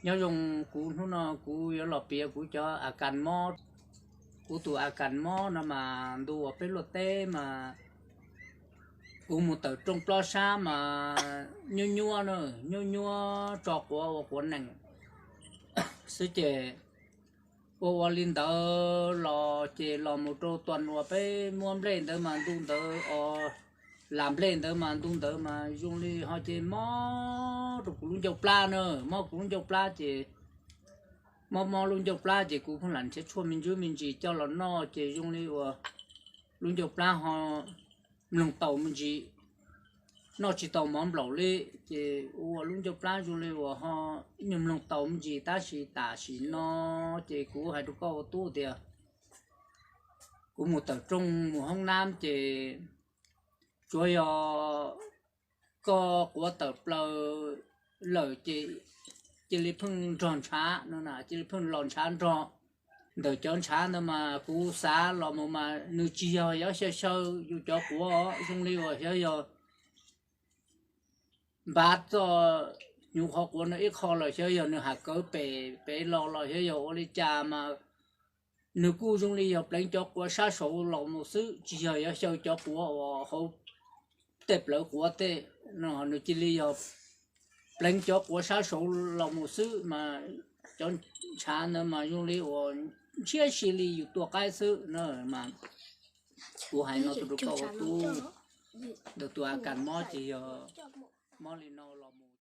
Nyob zoo, kuv hnub no kuv yuav los piav kuv cov a kas mob. Kuv tus a kas mob no mas ntu uas peb luaj teb mas kuv mus tawm rooj plob sab mas nyuab nyuab na, nyuab nyuab tso quav ua quav nees xwb ces ua ua li ntawd los ces los mus rau tuas uas peb muab nplej ntawd mas ntu ntawd os, lam nplej ntawd mas ntu ntawd mas zoo li ho ces mob rau kuv lub ncauj plab na, mob kuv lub ncauj plab ces mob mob lub ncauj plab ces kuv pheej lam nrhiav tshuaj me ntsis me ntsis coj los noj ces zoo li uas lub ncauj plab ho mloog tau me ntsis, noj tsis tau mov nplaum li, ces ua lub ncauj plab zoo li uas ho nyuag mloog tau me ntsis tab sis tam sim no ces kuv hais rau koj ua tub tias kuv mus tawm rooj mus hoob nab ces tsuav yog koj quav tawm plaws lawm ces cia li pheej nrog ntshav no, cia li pheej los ntshav nrog. Ntawm cov ntshav ntawd mas kuv xav los mus mas nws tsis yog yuav xyaw xyaw yus cov quav, zoo li uas xyov yog npav txoj hnyuv qhov quav no ib qho los xyov yog nws ham kawv pem pem los los xyov yog ua li cas mas nws kuj zoo li yog pleev cov quav sab saud los mus xwb, tsis yog yuav xyaw cov quav uas hauv tej plawv quav tej no, nws cia li yog pleev cov quav sab saud los mus xwb mas cov ntshav ntawd mas zoo li uas ntshiab si li yus tua qaib xwb na. Mas kuv hais no rau koj ua tub, ntawm tus a kas mob ces yog mob li no los